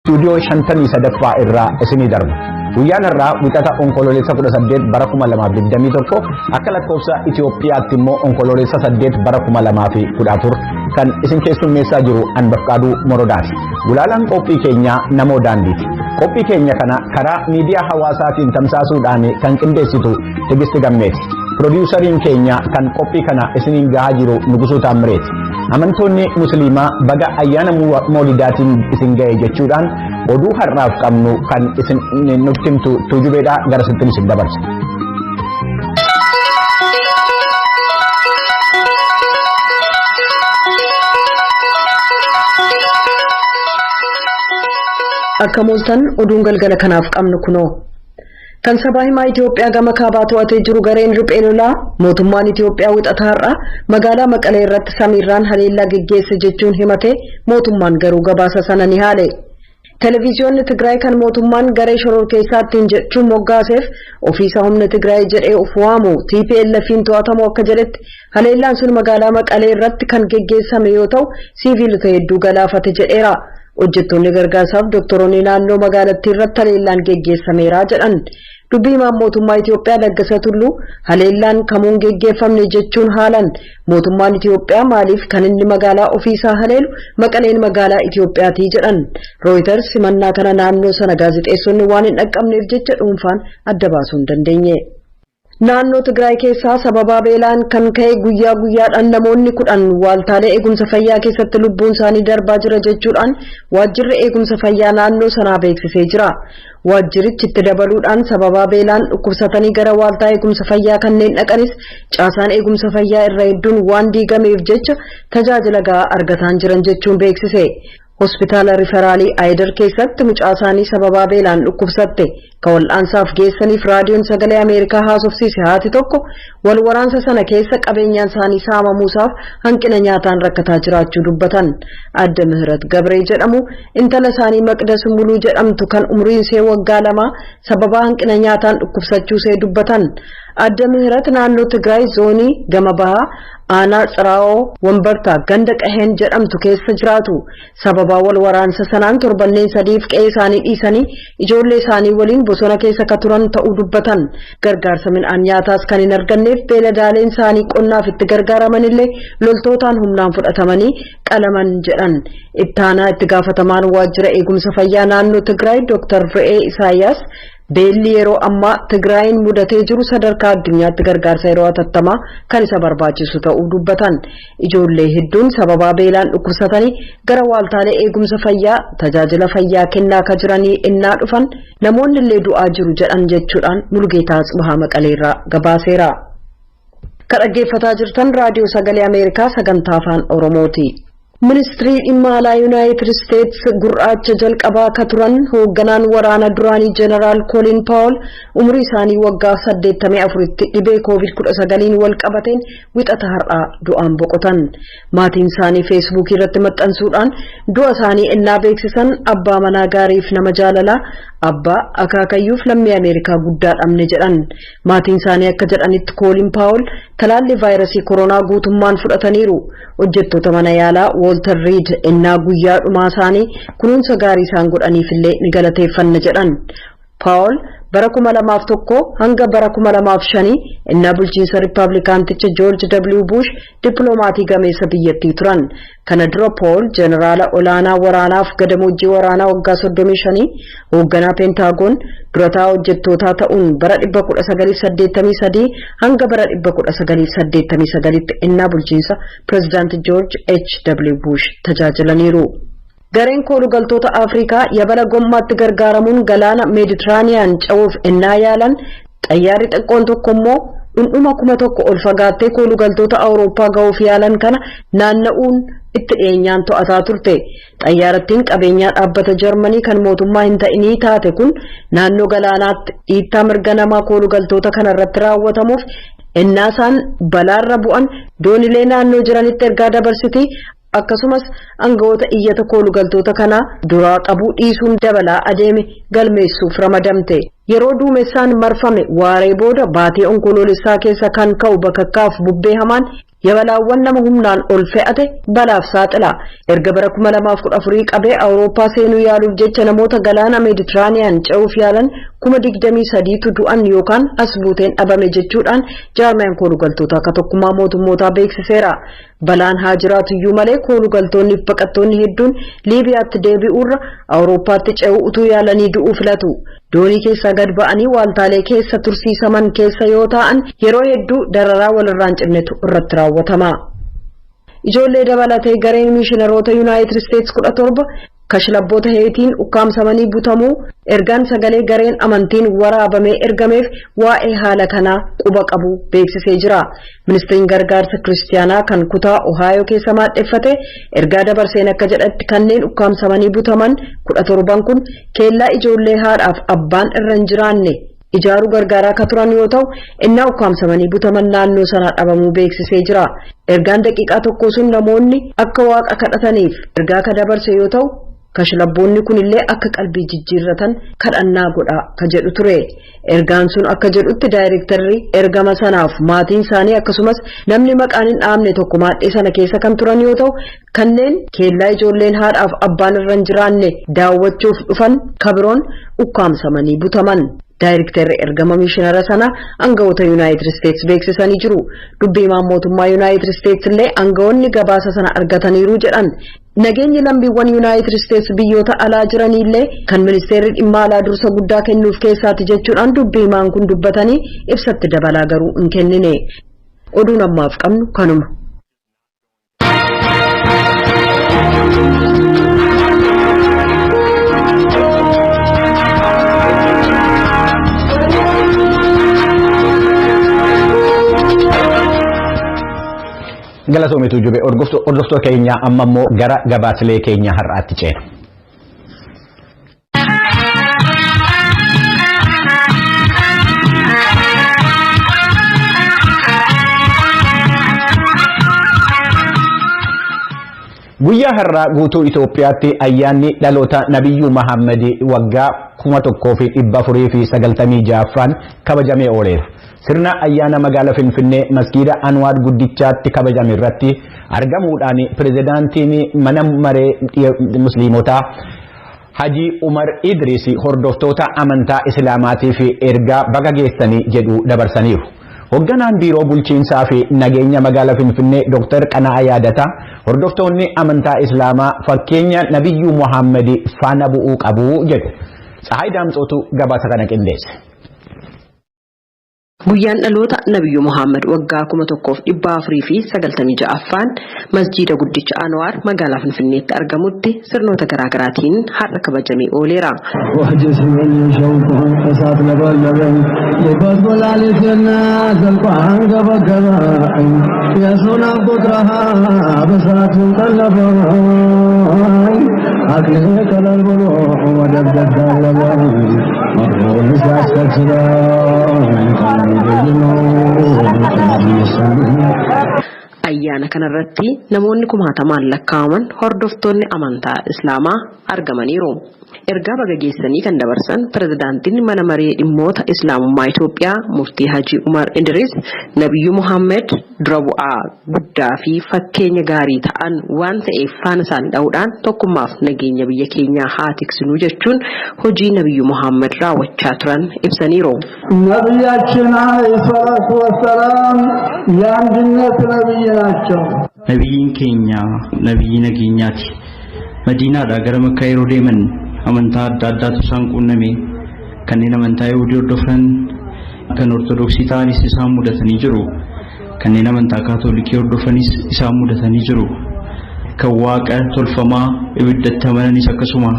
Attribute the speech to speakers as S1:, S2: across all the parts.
S1: Istuudiyoo 53ffaa irraa isinii darba. Guyyaan har'aa Wixata Onkoloolessa 18 bara 2021, akka lakkoofsa Itoophiyaatti immoo Onkoloolessa 8 bara 2014, kan isin keessummeessaa jiru Anbafqaaduu Morodaati. Gulaalaan qophii keenyaa Namoo Daandiiti. Qophii keenya kana karaa miidiyaa hawaasaatiin tamsaasuudhaan kan qindeessitu Tigisti Gammeeti. Pirodiisariin keenya kan qophii kana isiniin gahaa jiru Nugusuu Taammireeti. Amantoonni Musliimaa baga ayyaana Moolidaatiin isin ga'e jechuudhaan oduu har'aaf qabnu kan isin nutti himtu Tuujubeedhaa, gara sittin isin dabarsa.
S2: Akka mooltan, oduun galgala kanaaf qabnu kunoo. Kan sabaa himaa Itoophiyaa gama kaabaa to'atee jiru gareen riphee lolaa mootummaan Itoophiyaa Wixataa har'a magaalaa Maqalee irratti samiirraan haleellaa geggeesse jechuun himate, mootummaan garuu gabaasa sana ni haale. Televiziyoonni Tigraay kan mootummaan garee shororkeessaattiin jechuun moggaaseef ofiisa humna Tigraay jedhee of waamu TPLF'n to'atamu akka jedhetti, haleellaan sun magaalaa Maqalee irratti kan geggeessame yoo ta'u siiviilota hedduu galaafate jedheera. Hojjettoonni gargaarsaaf doktoroonni naannoo magaalattii irratti haleellaan geggeessameera jedhan. Dubbii himaan mootummaa Itoophiyaa Laggasa Tulluu haleellaan kamuun geggeeffamne jechuun haalan. Mootummaan Itoophiyaa maaliif kan inni magaalaa ofiisaa haleelu? Maqaleen magaalaa Itoophiyaatii jedhan. Reuters simannaa kana naannoo sana gaazexeessonni waan hin dhaqqabneef jecha dhuunfaan adda baasuu hin dandeenye. Naannoo Tigraay keessaa sababaa beelaan kan ka'e guyyaa guyyaadhaan namoonni 10 waaltaalee eegumsa fayyaa keessatti lubbuun isaanii darbaa jira jechuudhaan waajjirri eegumsa fayyaa naannoo sanaa beeksisee jira. Waajjirichi itti dabaluudhaan sababaa beelaan dhukkubsatanii gara waaltaa eegumsa fayyaa kanneen dhaqanis caasaan eegumsa fayyaa irra hedduun waan diigameef jecha tajaajila gahaa argataan jiran jechuun beeksise. Hospitaala Riferaalii Aayidar keessatti mucaa isaanii sababaa beelaan dhukkubsatte ka wal'aansaaf geessaniif Raadiyoon Sagalee Ameerikaa haasofsiise haati tokko wal waraansa sana keessa qabeenyaan isaanii saamamuusaaf hanqina nyaataan rakkataa jiraachuu dubbatan. Adda Mihirat Gabree jedhamu intala isaanii Maqdas Muluu jedhamtu kan umriin ishee waggaa 2 sababaa hanqina nyaataan dhukkubsachuu ishee dubbatan. Adda Mihirat naannoo Tigraay zoonii gama bahaa aanaa Tsiraa'oo Wambartaa ganda Qaheen jedhamtu keessa jiraatu. Sababaa wal waraansa sanaan torbanneen sadiif qe'ee isaanii dhiisanii ijoollee isaanii waliin bosona keessa ka turan ta'uu dubbatan. Gargaarsa midhaan nyaataas kan hin arganneef beeladaaleen isaanii qonnaaf itti gargaaraman illee loltootaan humnaan fudhatamanii qalaman jedhan. Ittaanaa itti gaafatamaan waajjira eegumsa fayyaa naannoo Tigraay Dr. Re'ee Isaayyaas beelli yeroo ammaa Tigraayin mudatee jiru sadarkaa addunyaatti gargaarsa yeroo hatattamaa kan isa barbaachisu ta'uu dubbatan. Ijoollee hedduun sababaa beelaan dhukkubsatanii gara waaltaalee eegumsa fayyaa tajaajila fayyaa kennaa ka jiranii innaa dhufan namoonni illee du'aa jiru jedhan jechuudhaan Mulugeetaa Tsibahaa Maqaleerraa gabaaseera. Ka dhaggeeffataa jirtan Raadiyoo Sagalee Ameerikaa sagantaa Afaan Oromooti. Ministirii dhimma alaa Yuunaayitid Isteets gurraacha jalqabaa ka turan hoogganaan waraana duraanii Jeneraal Koolin Paawol umurii isaanii waggaa 84tti dhibee Koovid-19 wal qabateen Wixata har'aa du'aan boqotan. Maatiin isaanii Feesbuukii irratti maxxansuudhaan du'a isaanii ennaa beeksisan, abbaa manaa gaariif nama jaalalaa, abbaa, akaakayyuuf lammii Ameerikaa guddaa dhabne jedhan. Maatiin isaanii akka jedhanitti Koolin Paawol talaallii vaayirasii koronaa guutummaan fudhataniiru. Hojjettoota mana yaalaa Walter Reed ennaa guyyaa dhumaa isaanii kunuunsa gaarii isaan godhaniifillee ni galateeffanna jedhan. Paawol bara 2001 hanga bara 2005 ennaa bulchiinsa Riippaabilikaanticha George W. Bush dippiloomatii gameessa biyyattii turan. Kana dura Paul jeneraala olaanaa waraanaaf gadamoojjii waraanaa waggaa 35, hoogganaa Peentaagoon, durataa hojjettootaa ta'uun bara 1983 hanga bara 1989tti ennaa bulchiinsa pirezidaanti George H.W. Bush tajaajilaniiru. Gareen koolugaltoota Afrikaa yabala gommaatti gargaaramuun galaana Meeditiraaniyaan ce'uuf ennaa yaalan xayyaarri xiqqoon tokko immoo dhundhuma 1000 ol fagaattee koolugaltoota Awurooppaa ga'uuf yaalan kana naanna'uun itti dhiyeenyaan to'ataa turte. Xayyaarattiin qabeenyaa dhaabbata Jarmanii kan mootummaa hin ta'inii taate kun naannoo galaanaatti dhiittaa mirga namaa koolugaltoota kana irratti raawwatamuuf ennaa isaan balaarra bu'an doonilee naannoo jiranitti ergaa dabarsiti, akkasumas aangawoota iyyata koolugaltoota kanaa duraa qabuu dhiisuun dabalaa adeeme galmeessuuf ramadamte. Yeroo duumessaan marfame waaree booda baatee Onkoloolessaa keessa kan ka'u bakakkaaf bubbee hamaan yabalaawwan nama humnaan ol fe'ate balaaf saaxila. Erga bara 2014 qabee Awurooppaa seenuu yaaluuf jecha namoota galaana Meeditiraaniyaan ce'uuf yaalan 23,000tu du'an yookaan as buuteen dhabame jechuudhaan jaarmiyaan koolugaltoota akka tokkummaa mootummootaa beeksiseera. Balaan haa jiraatu iyyuu malee koolugaltoonni fi baqattoonni hedduun Liibiyaatti deebi'uurra Awurooppaatti ce'uu utuu yaalanii du'uu filatu. Doonii keessaa gad ba'anii waaltaalee keessa tursiisaman keessa yoo taa'an yeroo hedduu dararaa walirraan cinnetu irratti raawwatama. Ijoollee dabalatee gareen miishinaroota Yuunaayitid Isteetsi 17 kashlabboota Heetiin ukkaamsamanii butamuu ergaan sagalee gareen amantiin waraabamee ergameef waa'ee haala kanaa quba qabu beeksisee jira. Ministiriin gargaarsa Kiristiyaanaa kan kutaa Ohaayoo keessa maadheffate ergaa dabarseen akka jedhatti kanneen ukkaamsamanii butaman 17 kun keellaa ijoollee haadhaaf abbaan irra hin jiraanne ijaaruu gargaaraa akka turan yoo ta'u innaa ukkaamsamanii butaman naannoo sanaa dhabamuu beeksisee jira. Ergaan daqiiqaa tokko sun namoonni akka waaqa kadhataniif ergaa ka dabarse yoo ta'u kashlabboonni kunillee akka qalbii jijjiirratan kadhannaa godhaa ka jedhu ture. Ergaan sun akka jedhutti daayirektarri ergama sanaaf maatiin isaanii akkasumas namni maqaan hin dhaamne tokko maadhee sana keessa kan turan yoo ta'u kanneen keellaa ijoolleen haadhaaf abbaan irra hin jiraanne daawwachuuf dhufan kabiroon ukkaamsamanii butaman. Daayirektarri ergama mishinara sana aangawoota Yuunaayitid Isteetsi beeksisanii jiru. Dubbii himaan mootummaa Yuunaayitid Isteetsi illee aangawoonni gabaasa sana argataniiru jedhan. Nageenyi lammiiwwan Yuunaayitid Isteetsi biyyoota alaa jiraniillee kan ministeerri dhimma alaa dursa guddaa kennuuf keessaati jechuudhaan dubbii himaan kun dubbatanii ibsatti dabalaa garuu hin kennine. Oduun ammaaf qabnu kanuma.
S1: Galatoomitu jube hordoftoota keenya amma immoo gara gabaasilee keenya har'aatti ceena. Guyyaa har'aa guutuu Itoophiyaatti ayyaanni dhaloota Nabiyyuu Mahammad waggaa 1496ffaan kabajamee ooleera. Sirna ayyaana magaalaa Finfinnee masgiida Anwaar Guddichaatti kabajame irratti argamuudhaan pirezidaantiin mana maree musliimotaa Haji Umar Idris hordoftoota amantaa Islaamaatiif ergaa baga geessanii jedhu dabarsaniiru. Hoogganaan biiroo bulchiinsaa fi nageenya magaalaa Finfinnee Dr. Qana'aa Yaadataa hordoftoonni amantaa Islaamaa fakkeenya Nabiyyuu Muhammad faana bu'uu qabu jedhu. Tsahaay Daamxootu gabaasa kana qindeesse.
S3: Guyyaan dhaloota Nabiyyuu Muhammad waggaa 1496ffaan masjiida guddicha Anwaar magaalaa Finfinneetti argamutti sirnoota garaagaraatiin har'a kabajamee ooleera. Ayyaana kanarratti namoonni kumaatamaan lakkaa'aman hordoftoonni amantaa Islaamaa argamaniiru. Ergaa baga geessanii kan dabarsan pirezidaantiin mana maree dhimmoota Islaamummaa Itoophiyaa Muftii Haji Umar Idris Nabiyyuu Muhammad dura bu'aa guddaa fi fakkeenya gaarii ta'an waan ta'eef faana isaanii dha'uudhaan tokkummaaf nageenya biyya keenyaa haa tiksinuu jechuun hojii Nabiyyuu Muhammad raawwachaa turan ibsaniiru.
S4: ነቢያችን ዓለይሂ ሰላቱ ወሰላም የአንድነት ነቢይ ናቸው።
S5: Nabiyyiin keenya nabiyyi nageenyaati. Madiinaadhaa gara Makkaa yeroo deeman amantaa adda addaatu isaan quunname. Kanneen amantaa Yahudii hordofan, kan Ortodoksii ta'anis isaan mudatanii jiru. Kanneen amantaa Kaatolikii hordofanis isaan mudatanii jiru. Kan waaqa tolfamaa ibiddatti amananis akkasuma.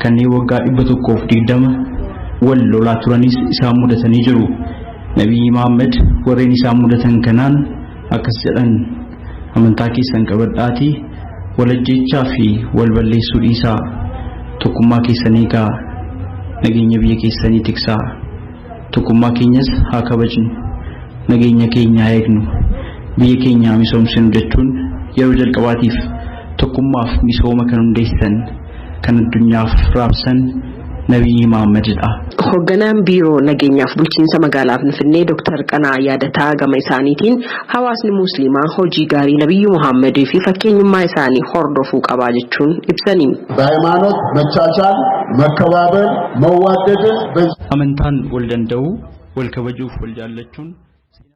S5: Kanneen waggaa 120 wal lolaa turanis isaan mudatanii jiru. Nabiyyi Muhammad warreen isaan mudatan kanaan akkas jedhan: amantaa keessan qabadhaatii wal ajjeechaa fi wal balleessuu dhiisaa, tokkummaa keessanii eegaa, nageenya biyya keessanii tiksaa, tokkummaa keenyas haa kabajnu, nageenya keenya haa eegnu, biyya keenya haa misoomsinu jechuun yeroo jalqabaatiif tokkummaaf misooma kan hundeessan, kan addunyaaf raabsan Nabiyyi Muhammadidha.
S3: Hoogganaan Biiroo Nageenyaaf Bulchiinsa Magaalaa Finfinnee Dr. Qanaa Yaadataa gama isaaniitiin hawaasni Musliimaa hojii gaarii Nabiyyu Muhammadii fi fakkeenyummaa isaanii hordofuu qabaa jechuun ibsanii.
S6: በሃይማኖት መቻቻል፣ መከባበር፣ መዋደድን
S5: Amantaan wal danda'uu, wal kabajuuf wal jaallachuun